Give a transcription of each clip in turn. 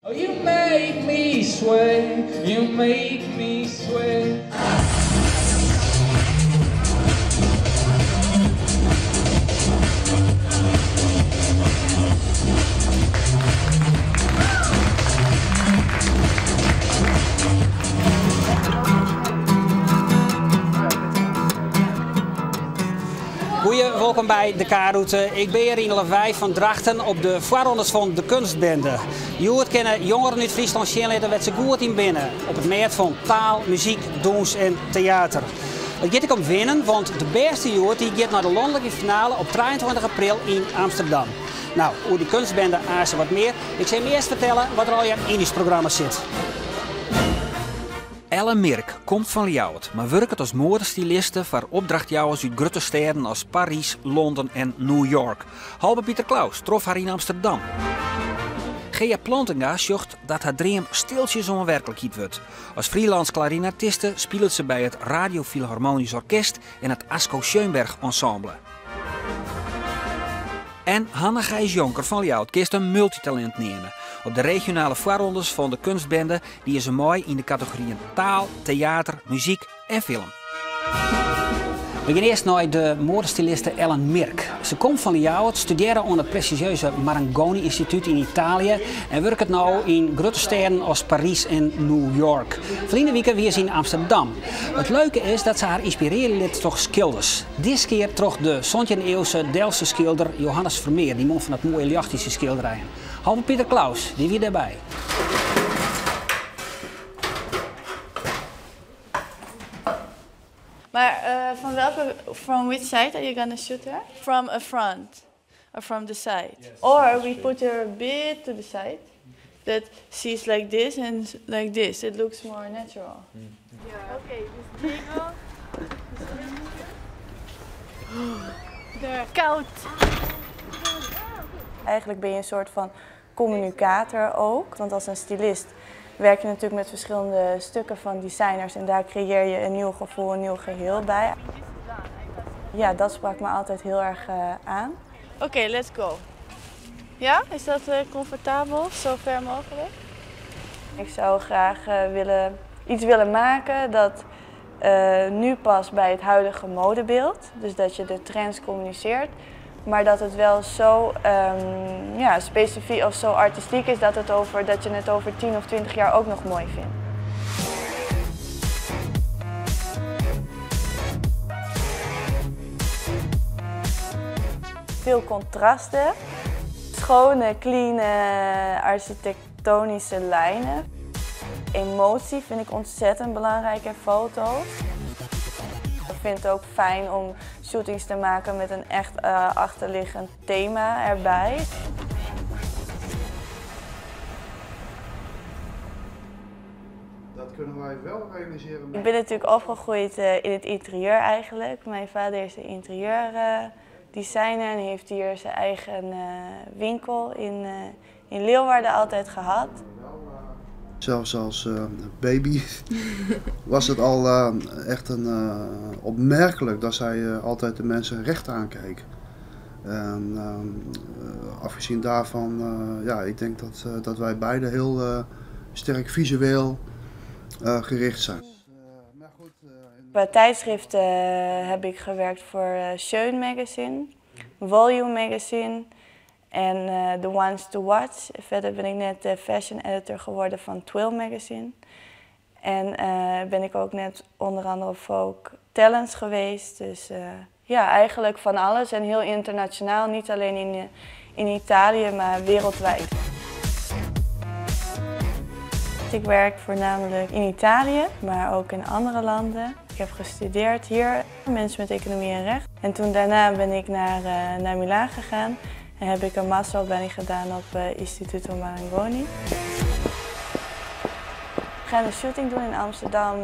Oh, you make me sway, you make me sway. Goeie, wolkom by de K-route. Ik bin hjir yn Lawei fan Drachten op de foarrondes fan de Kunstbende. Hjoed kinne jongeren út Fryslân sjen litte wêr't se goed yn binne op it mêd fan taal, muzyk, dûns en teater. It giet ek om winnen, want de bêste hjoed dy giet nei de lanlike finale op 23 april yn Amsterdam. No, oer dy Kunstbende aanst wat mear. Ik sil jim earst fertelle wat der allegear yn ús programma sit. Ellen Mirk komt fan Ljouwert, mar wurket as moadestyliste foar opdrachtjouwers út grutte stêden as Parys, Londen en New York. Halbe Piter Claus trof har yn Amsterdam. Gea Plantinga sjocht dat har dream stiltsjesoan werklikheid wurdt. As freelance klarinetiste spilet se by it Radio Philharmonisch Orkest en it Asko Schönberg Ensemble. En Hanne Gijs Jonker fan Ljouwert kinst in multitalint neame. Op de regionale foarrondes fan de Kunstbende die se mei yn de kategoryen taal, teater, muzyk en film. We gean earst nei de moadestyliste Ellen Mirk. Se komt fan Ljouwert, studearre oan it prestizjeuze Marangoni Ynstitút yn Italië en wurket no yn grutte stêden as Parys en New York. Ferline wike wie se yn Amsterdam. It leuke is dat se har ynspirearje lit troch skilders. Diskear troch de santjinde-ieuwse Delftse skilder Johannes Vermeer, dy man fan dat moaie ljocht yn syn skilderijen. Halbe Piter Claus, dy wie dêrby. Maar van welke, from which side are you gonna shoot her? From a front or from the side? Or we put her a bit to the side, that she's like this and like this. It looks more natural. Okay, dus Diego. Koud! Eigenlijk ben je een soort van communicator ook. Want als een stylist werk je natuurlijk met verschillende stukken van designers en daar creëer je een nieuw gevoel, een nieuw geheel bij. Ja, dat sprak me altijd heel erg aan. Oké, okay, let's go. Ja, is dat comfortabel, zo ver mogelijk? Ik zou graag iets willen maken dat nu past bij het huidige modebeeld. Dus dat je de trends communiceert, maar dat het wel zo specifiek of zo artistiek is dat je het over 10 of 20 jaar ook nog mooi vindt. Veel contrasten, schone, clean, architectonische lijnen. Emotie vind ik ontzettend belangrijk in foto's. Ik vind het ook fijn om shootings te maken met een echt achterliggend thema erbij. Dat kunnen wij wel realiseren. Ik ben natuurlijk opgegroeid in het interieur eigenlijk. Mijn vader is een interieurdesigner en heeft hier zijn eigen winkel in Leeuwarden altijd gehad. Zelfs als baby was het al echt een opmerkelijk dat zij altijd de mensen recht aankeek. En afgezien daarvan, ja, ik denk dat wij beide heel sterk visueel gericht zijn. Bij tijdschriften heb ik gewerkt voor Schön Magazine, Volume Magazine en The Ones to Watch. Verder ben ik net de fashion editor geworden van Twill Magazine. En ben ik ook net onder andere Vogue Talents geweest. Dus eigenlijk van alles en heel internationaal. Niet alleen in Italië, maar wereldwijd. Ik werk voornamelijk in Italië, maar ook in andere landen. Ik heb gestudeerd hier, management, economie en recht. En toen daarna ben ik naar Milaan gegaan. En heb ik een masteropleiding gedaan op Istituto Marangoni. We gaan een shooting doen in Amsterdam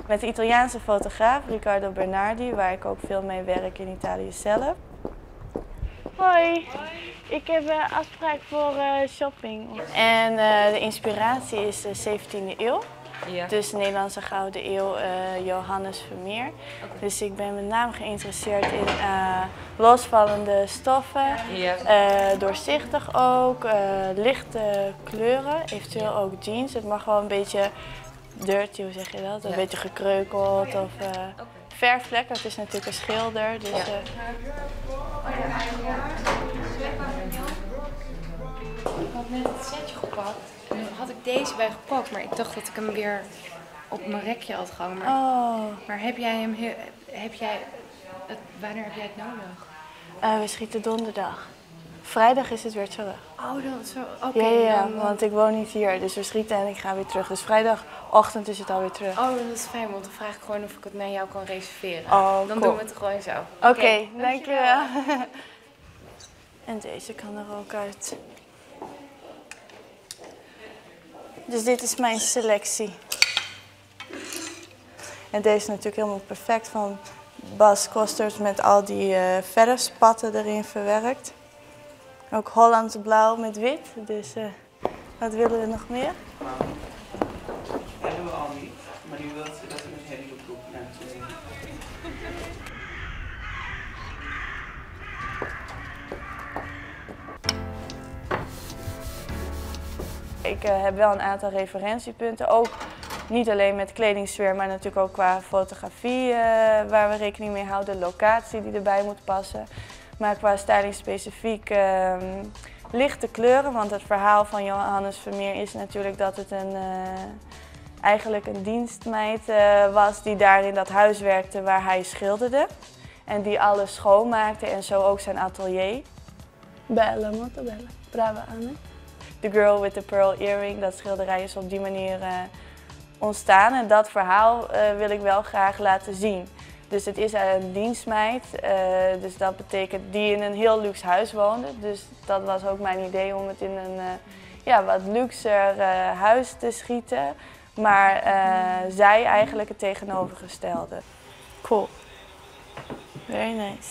met de Italiaanse fotograaf Riccardo Bernardi, waar ik ook veel mee werk in Italië zelf. Hoi. Ik heb een afspraak voor shopping. En de inspiratie is de 17e eeuw. Dus Nederlandse Gouden Eeuw, Johannes Vermeer. Dus ik ben met name geïnteresseerd in losvallende stoffen, doorzichtig ook, lichte kleuren, eventueel ook jeans. Het mag wel een beetje dirty, hoe zeg je dat? Een beetje gekreukeld of verfvlekken. Het is natuurlijk een schilder. Dus, Ik had net het setje gepakt en dan had ik deze bij gepakt, maar ik dacht dat ik hem weer op mijn rekje had gehangen. Maar, maar heb jij hem heel, heb jij het, wanneer heb jij het nodig? We schieten donderdag. Vrijdag is het weer terug. Oh, dat is zo. Oké, Ja, ja, dan, want ik woon niet hier, dus we schieten en ik ga weer terug. Dus vrijdagochtend is het alweer terug. Oh, dat is fijn, want dan vraag ik gewoon of ik het naar jou kan reserveren. Oh, dan cool. doen we het gewoon zo. Oké, Oké, dankjewel. En deze kan er ook uit. Dus dit is mijn selectie. En deze is natuurlijk helemaal perfect van Bas Kosters met al die verfspatten erin verwerkt. Ook Hollands blauw met wit, dus wat willen we nog meer? Dat hebben we al niet, maar nu wil ze dat ze met hele broek naartoe. Ik heb wel een aantal referentiepunten, ook niet alleen met kledingsfeer, maar natuurlijk ook qua fotografie waar we rekening mee houden, de locatie die erbij moet passen. Maar qua styling specifiek lichte kleuren, want het verhaal van Johannes Vermeer is natuurlijk dat het eigenlijk een dienstmeid was die daar in dat huis werkte waar hij schilderde. En die alles schoonmaakte en zo ook zijn atelier. Bella, molto bella. Brava, Anne. The Girl with the Pearl Earring, dat schilderij is op die manier ontstaan. En dat verhaal wil ik wel graag laten zien. Dus het is een dienstmeid, dus dat betekent die in een heel luxe huis woonde. Dus dat was ook mijn idee om het in een wat luxer huis te schieten. Maar zij eigenlijk het tegenovergestelde. Cool. Very nice.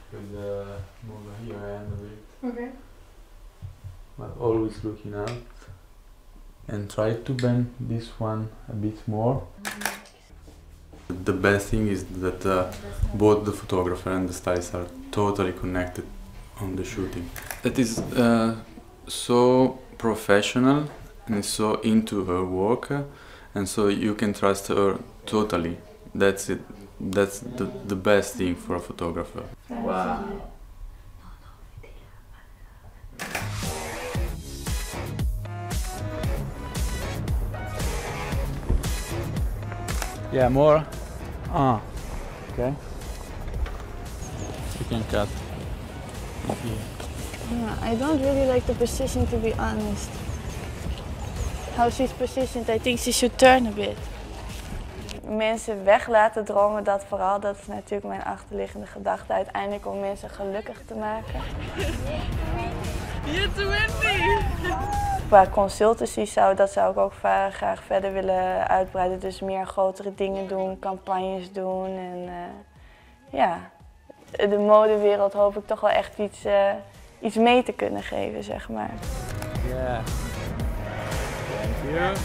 With the move here and a bit. Okay. But always looking out. And try to bend this one a bit more. The best thing is that both the photographer and the stylist are totally connected on the shooting. That is so professional and so into her work, and so you can trust her totally. That's it. That's the best thing for a photographer. Wow. Yeah, more. Okay. You can cut. Here. Yeah, I don't really like the position, to be honest. How she's positioned, I think she should turn a bit. Mensen weg laten dromen, dat vooral, dat is natuurlijk mijn achterliggende gedachte. Uiteindelijk om mensen gelukkig te maken. It's windy! Qua consultancy dat zou ik ook graag verder willen uitbreiden. Dus meer grotere dingen doen, campagnes doen. En de modewereld hoop ik toch wel echt iets mee te kunnen geven. Yeah. Thank you.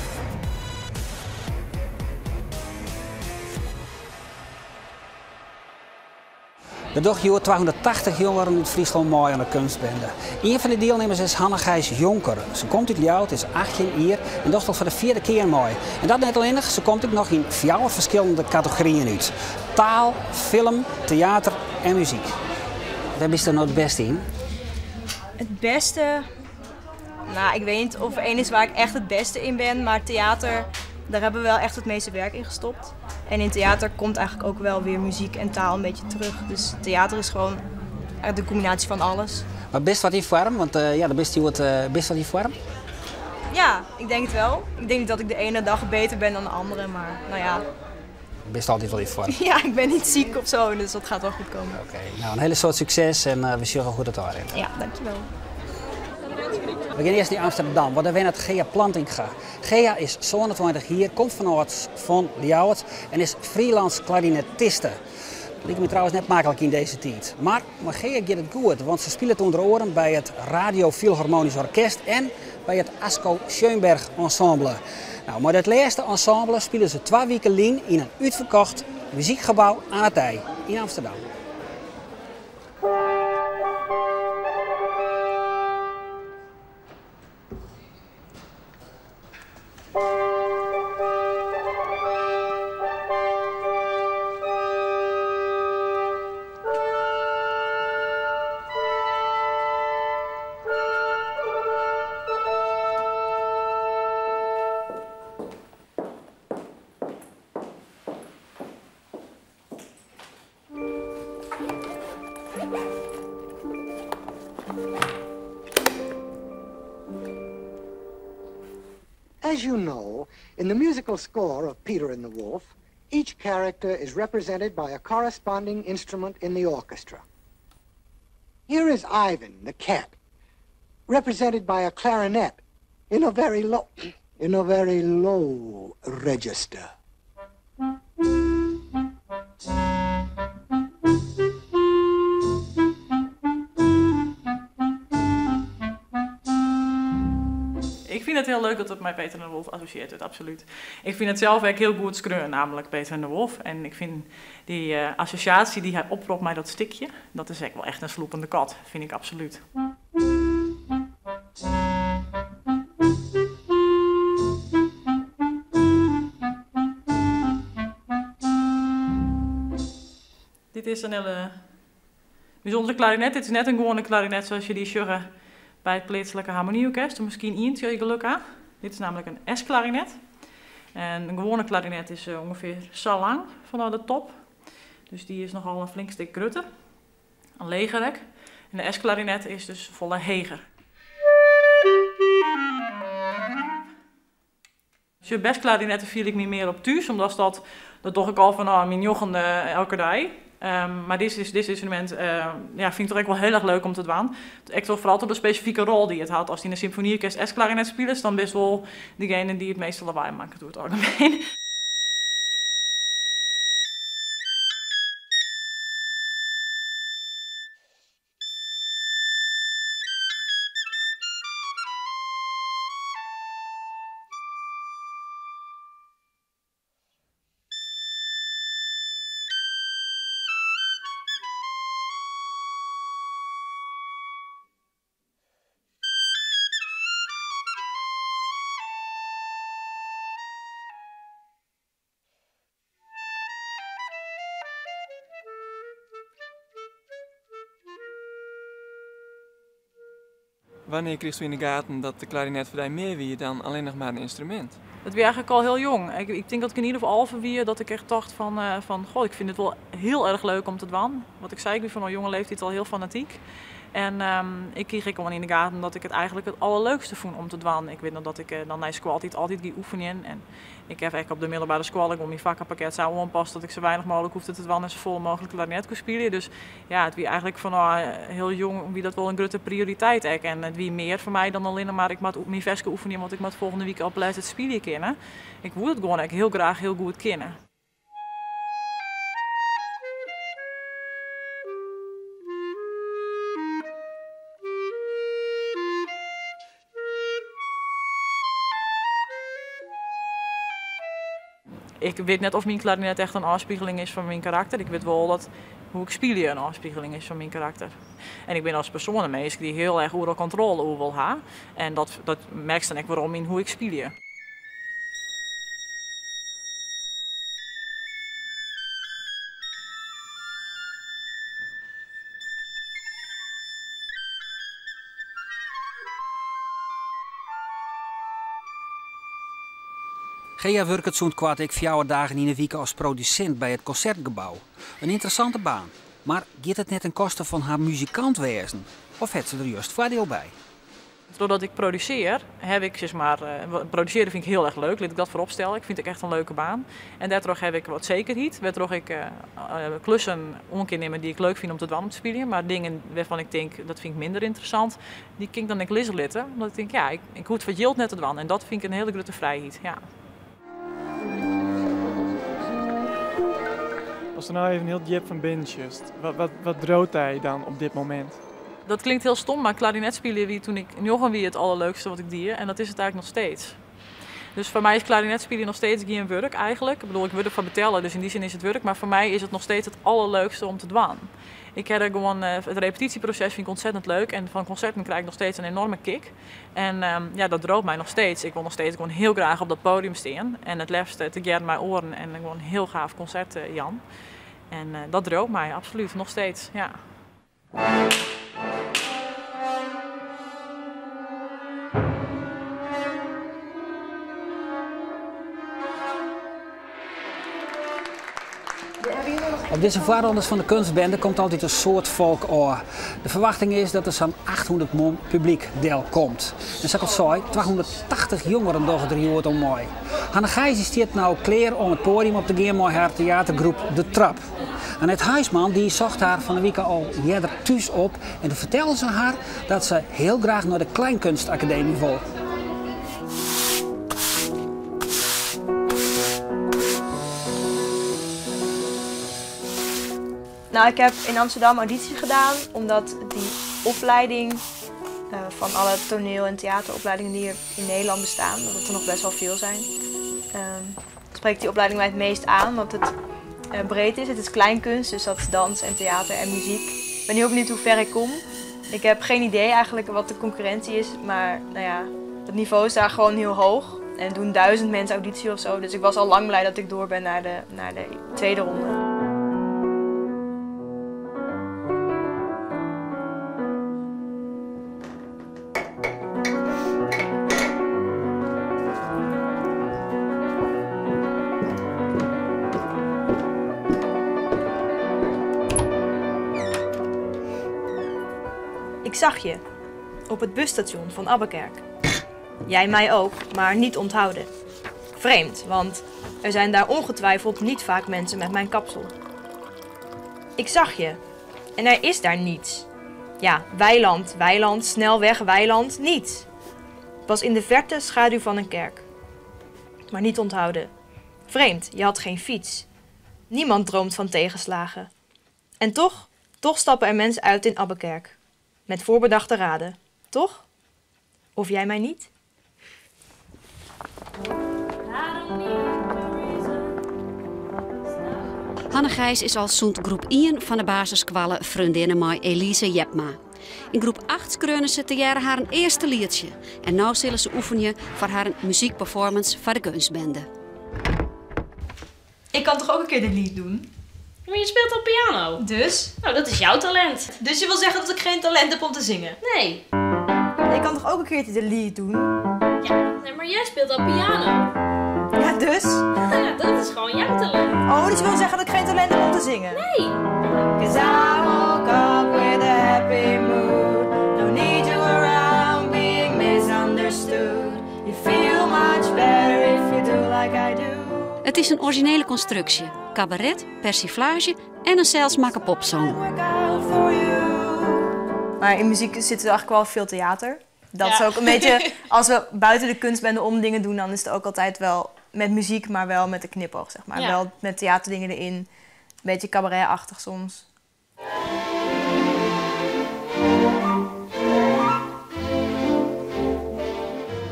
Er doch hier 280 jongeren uit Friesland mooi aan de kunstbende. Een van de deelnemers is Hanne Gijs Jonker. Ze komt uit Ljouwert, is 18 jaar en docht al voor de 4e keer mooi. En dat net alleen, ze komt ook nog in 4 verschillende categorieën uit. Taal, film, theater en muziek. Waar ben je er nou het beste in? Het beste? Ik weet niet of er één is waar ik echt het beste in ben, maar theater, daar hebben we wel echt het meeste werk in gestopt. En in theater komt eigenlijk ook wel weer muziek en taal een beetje terug. Dus theater is gewoon eigenlijk de combinatie van alles. Maar best wat in vorm, want ja, de best wat best wat in vorm? Ja, ik denk het wel. Ik denk dat ik de ene dag beter ben dan de andere, maar nou ja. Best altijd wel in vorm. Ja, ik ben niet ziek, dus dat gaat wel goed komen. Oké, een hele soort succes en we zien hoe het daar is. Ja, dankjewel. We gaan eerst naar Amsterdam, want daar ben het Gea Plantinga. Gea is 27 hier, komt vanuit van Ljouwert en is freelance klarinettiste. Liket my trouwens net maklik yn dizze tiid. Mar mei Gea giet it goed, want se spilet ûnder oaren by it Radio Philharmonisch Orkest en by it Asko Schönberg Ensemble. No, mei dat lêste ensemble spile se twa wike lyn yn in útferkocht muzykgebou aan it IJ yn Amsterdam. As you know, in the musical score of Peter and the Wolf, each character is represented by a corresponding instrument in the orchestra. Here is Ivan, the cat, represented by a clarinet in a very low, in a very low register. Ik fyn it hiel leuk dat it mei Peter en de Wolf assosjearre wurdt, absolút. Ik fyn it sels ek hiel goed skreaun, namelijk Peter en de Wolf. En ik fyn dy assosjaasje dy't hy opropt mei dat stikje, dat is ek wol echt in slûpende kat, fyn ik absolút. Dit is in hiele bysûndere klarinet. Dit is net in gewoane klarinet sa as je dy sjogge by it pleatslike harmonyorkest. Of miskien ientsje as je geluk ha. Dit is namelijk in Es-klarinet. En in gewoane klarinet is ûngefear sa lang fanôf de top. Dus dy is nochal in flink stik grutter. In leger ek. En de Es-klarinet is dus folle heger. Sjoch, basklarinetten fiel ik my mear op thús, omdat dat, dat doch ik al fanôf myn njoggende elke dei. Mar dit is, dit ynstrumint ja, fyn ik toch ek wol hiel erch leuk om te dwaan. Ek troch foaral troch de spesifike rol dy't it hat. Ast yn in symfonyorkest Es-klarinet spilest, dan bist wol degene dy't it measte lawaai makket oer it algemien. Wannear krigest yn de gaten dat de klarinet foar dy mear wie dan allinnich mar in ynstrumint? Dat wie eigentlik al hiel jong. Ik tink dat ik in jier of 11 wie dat ik echt tocht fan goh, ik fyn it wol hiel erch leuk om te dwaan. Wat ik sei, ik wie fan al jonge leeftiid al hiel fanatyk. En ik krige ek gewoan yn de gaten dat ik it eigentlik it allerleukste fûn om te dwaan. Ik wit noch dat ik dan nei skoaltiid altyd gie oefenjen. En ik haw ek op de middelbere skoalle gewoan myn fakkenpakket sa oanpast dat ik sa weinich mooglik hoefde te dwaan en safolle mooglik klarinet koe spylje. Dus ja, it wie eigentlik fanôf hiel jong wie dat wol in grutte prioriteit ek. En it wie mear foar my dan allinnich mar ik moat myn ferske oefenje, want ik moat folgjende wike op les it spylje kinne. Ik woe it gewoan ek hiel graach hiel goed kinne. Ik wit net oft myn klarinet echt in ôfspiegeling is fan myn karakter. Ik wit wol dat hoe't ik spylje in ôfspiegeling is fan myn karakter. En ik bin as persoan in minsk dy't hiel erch oeral kontrôle oer wol ha. En dat merkst dan ek werom yn hoe't ik spylje. Gea wurket sûnt koart ek 4 dagen yn 'e wike as produsint by it Konsertgebou. In ynteressante baan. Mar giet it net te'n koste fan har muzikant wêzen? Of hat se der just foardiel by? Trochdat ik produsearje, haw ik, sis mar, produsearje fyn ik hiel erch leuk, lit ik dat foaropstelle. Ik fyn it ek echt in leuke baan. En dêrtroch haw ik wat sekerheid, wêrtroch ik klussen oan kin nimme dy't ik leuk fyn om te dwaan om te spyljen. Mar dingen wêrfan ik tink, dat fyn ik minder ynteressant, dy kin ik dan ek lizze litte. Omdat ik tink, ja, ik hoech it foar it jild net te dwaan. En dat fyn ik in hiele grutte frijheid, ja. Ast der no even hiel djip fan binnen sjochst, wat, wat, wat driuwt dy dan op dit momint? Dat klinkt hiel stom, mar klarinet spylje wie toen ik njoggen wie it allerleukste wat ik die en dat is it eigentlik noch steeds. Dus foar my is klarinet spylje noch steeds gjin wurk eigentlik. Ik bedoel, ik wurd derfoar betelle, dus yn dy sin is it wurk, mar foar my is it noch steeds it allerleukste om te dwaan. Ik ha der gewoan, it repetysjeproses fyn ik ontzettend leuk en fan konserten krij ik noch steeds in enorme kick. En ja, dat driuwt my noch steeds. Ik wol noch steeds gewoan hiel graach op dat podium stean en it leafst tegearre mei oaren en gewoan in hiel gaaf konsert jaan. En dat driuwt my absolút, noch steeds, ja. Op dizze foarrondes fan de Kunstbende komt altyd in soad folk ôf. De ferwachting is dat der sa'n 800 man publyk delkomt. En sa't ik al sei, 280 jongeren dogge der hjoed oan mei. Hanne Gijs stiet no klear om it poadium op te gean mei har teatergroep De Trap. Annet Huisman dy socht har fan 'e wike al earder thús op en doe fertelde se har dat se hiel graach nei de Kleinkunstacademie wol. Nou, ik heb in Amsterdam auditie gedaan, omdat die opleiding eh, van alle toneel- en theateropleidingen die er in Nederland bestaan, omdat er nog best wel veel zijn, um, spreekt die opleiding mij het meest aan, omdat het eh, breed is. Het is kleinkunst, dus dat is dans en theater en muziek. Ik ben heel benieuwd hoe ver ik kom. Ik heb geen idee eigenlijk wat de concurrentie is, maar nou ja, het niveau is daar gewoon heel hoog. En doen 1000 mensen auditie of zo, dus ik was al lang blij dat ik door ben naar de, naar de tweede ronde. Ik zag je op het busstation van Abbekerk. Jij mij ook, maar niet onthouden. Vreemd, want er zijn daar ongetwijfeld niet vaak mensen met mijn kapsel. Ik zag je en er is daar niets. Ja, weiland, weiland, snelweg, weiland, niets. Pas in de verte schaduw van een kerk. Maar niet onthouden. Vreemd, je had geen fiets. Niemand droomt van tegenslagen. En toch, toch stappen er mensen uit in Abbekerk. Met voorbedachte raden, toch? Of jij mij niet? Hanne Gijs is al sûnt groep ien fan de basisskoalle freondinne mei Elise Jepma. Yn groep acht skreaune se tegearre harren earste lietsje en no sille se oefenje foar harren muzykperformance foar de Keunstbende. Ik kan toch ook een keer dit lied doen? Maar je speelt al piano. Dus? Nou, dat is jouw talent. Dus je wil zeggen dat ik geen talent heb om te zingen? Nee. Ik kan toch ook een keertje de lied doen? Ja, nee, maar jij speelt al piano. Ja, dus? Ja, dat is gewoon jouw talent. Oh, dus je wil zeggen dat ik geen talent heb om te zingen? Nee. Cause I woke up with a happy mood. No need you around being misunderstood. You feel much better if you do like I do. It is in orizjinele konstruksje, kabaret, persiflaazje en in selsmakke popsong. Maar in muziek zit er eigenlijk wel veel theater. Dat is ook een beetje, als we buiten de kunstbende om dingen doen, dan is het ook altijd wel met muziek, maar wel met de knipoog, zeg maar. Wel met theaterdingen erin. Een beetje cabaretachtig soms.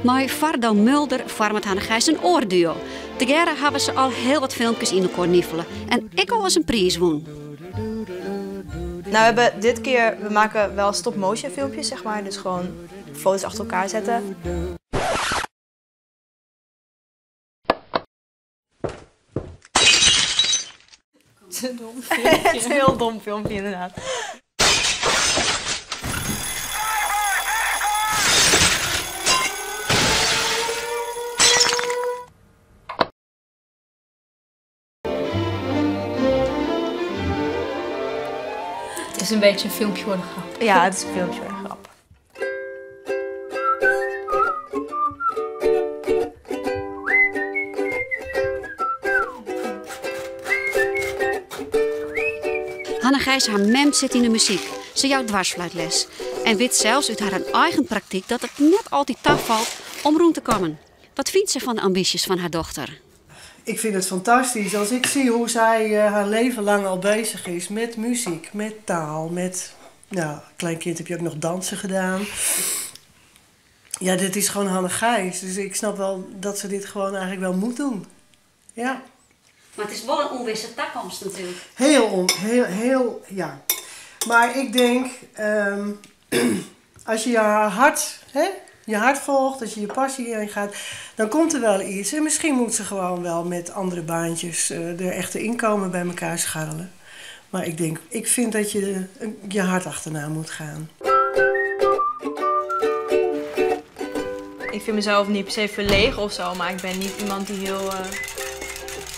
Mei Fardo Mulder foarmet Hanne Gijs in oar duo. Tegearre hawwe se al hiel wat filmkes yn elkoar nifele en ek al ris in priis wûn. Nou, we hebben dit keer, we maken wel stop-motion filmpjes, zeg maar. Dus gewoon foto's achter elkaar zetten. Het is een dom filmpje. Het is een heel dom filmpje, inderdaad. Het is een beetje een filmpje voor de grap. Ja, het is een filmpje voor de grap. Hanne Gijs har mem sit yn de muzyk. Se jout dwarsfluitles en wit sels út har eigen praktyk dat it net altyd tafalt om rûn te kommen. Wat fynt se fan de ambysjes fan har dochter? Ik vind het fantastisch als ik zie hoe zij haar leven lang al bezig is met muziek, met taal, met... Nou, klein kind heb je ook nog dansen gedaan. Ja, dit is gewoon Hanne Gijs. Dus ik snap wel dat ze dit gewoon eigenlijk wel moet doen. Ja. Maar het is wel een onwisse toekomst natuurlijk. Heel, on, heel, heel, ja. Maar ik denk, als je je hart, hè, je hart volgt, als je je passie ingaat, dan komt er wel iets. En misschien moet ze gewoon wel met andere baantjes de echte inkomen bij elkaar scharrelen. Maar ik denk, ik vind dat je je hart achterna moet gaan. Ik vind mezelf niet per se verlegen of zo, maar ik ben niet iemand die heel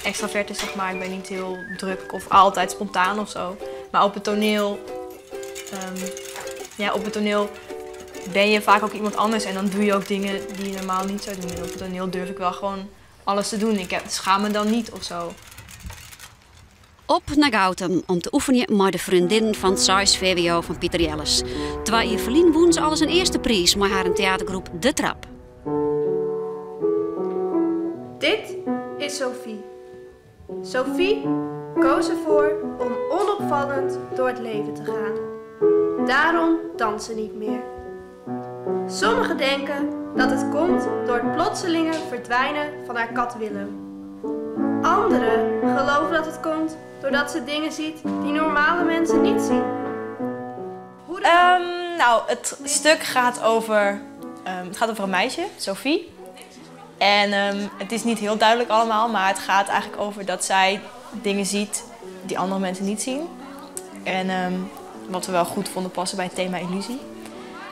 extravert is, zeg maar. Ik ben niet heel druk of altijd spontaan of zo. Maar op het toneel, ja, op het toneel ben je vaak ook iemand anders en dan doe je ook dingen die je normaal niet zou doen. En op het toneel durf ik wel gewoon alles te doen. Ik schaam me dan niet of zo. Op naar Goutum om te oefenen met de vriendin van Sais VWO van Pieter Jelles. Terwijl Evelien won ze alles een eerste prijs met haar theatergroep De Trap. Dit is Sophie. Sophie koos ervoor om onopvallend door het leven te gaan. Daarom danst ze niet meer. Sommigen denken dat het komt door het plotselinge verdwijnen van haar kat Willem. Anderen geloven dat het komt doordat ze dingen ziet die normale mensen niet zien. Nou, het stuk gaat over, het gaat over een meisje, Sophie. En het is niet heel duidelijk allemaal, maar het gaat eigenlijk over dat zij dingen ziet die andere mensen niet zien. En wat we wel goed vonden passen bij het thema illusie.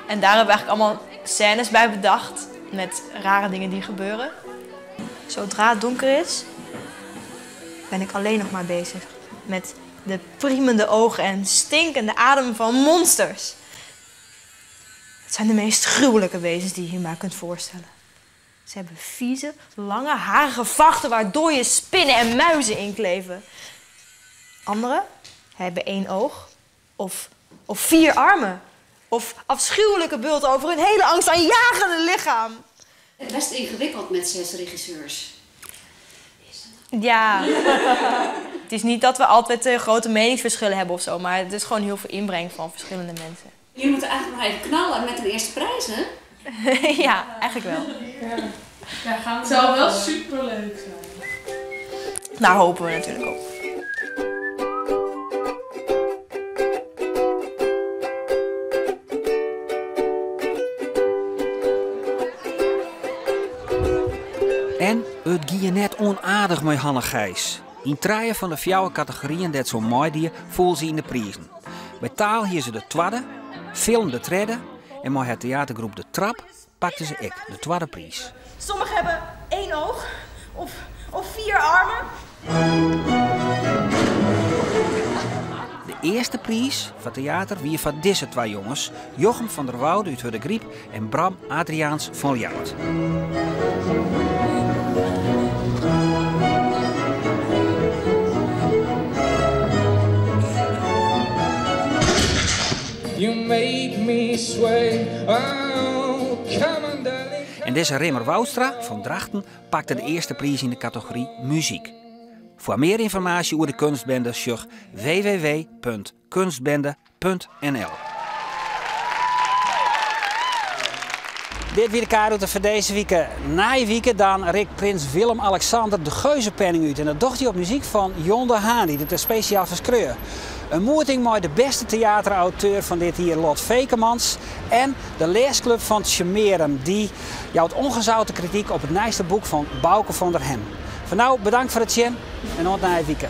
En daar hebben we eigenlijk allemaal scènes bij bedacht met rare dingen die gebeuren. Zodra het donker is, ben ik alleen nog maar bezig met de priemende ogen en stinkende adem van monsters. Het zijn de meest gruwelijke wezens die je je maar kunt voorstellen. Ze hebben vieze, lange, harige vachten waardoor je spinnen en muizen inkleven. Anderen hebben 1 oog of 4 armen. Of afschuwelijke bulten over hun hele angstaanjagende lichaam. Het is best ingewikkeld met 6 regisseurs. Ja, het is niet dat we altijd grote meningsverschillen hebben of zo, maar het is gewoon heel veel inbreng van verschillende mensen. Jullie moeten eigenlijk nog even knallen met de eerste prijs, hè? Ja, eigenlijk wel. Ja. Ja, gaan we. Het zou wel superleuk zijn. Daar hopen we natuurlijk op. En het ging net onaardig met Hanne Gijs. In traaien van de 4 categorieën dat zo mooi die voel ze in de prijzen. Bij taal hier ze de tweede, film de derde en met het theatergroep De Trap pakte ze ik de tweede prijs. Sommigen hebben 1 oog of 4 armen. De eerste prijs van theater wie van deze 2 jongens, Jochem van der Woude uit Hurdegaryp en Bram Adriaans van Ljouwert. You make me sway. Oh, come on, darling. En deze Rimmer Woudstra van Drachten pakte de eerste prijs in de categorie muziek. Voor meer informatie over de kunstbende, zoek www.kunstbende.nl. Dit weer de kaartroute voor deze week. Na je week dan rikt prins Willem-Alexander de Geuzenpenning uit. En dat docht hij op muziek van Jon de Haan, die het er speciaal verschreur. Een moeting met de beste theaterauteur van dit hier, Lot Vekemans. En de leesclub van Tsjummearum, die jouwt ongezouten kritiek op het nieuwste boek van Bauke van der Hem. Voor nu bedankt voor het zien en tot na je week.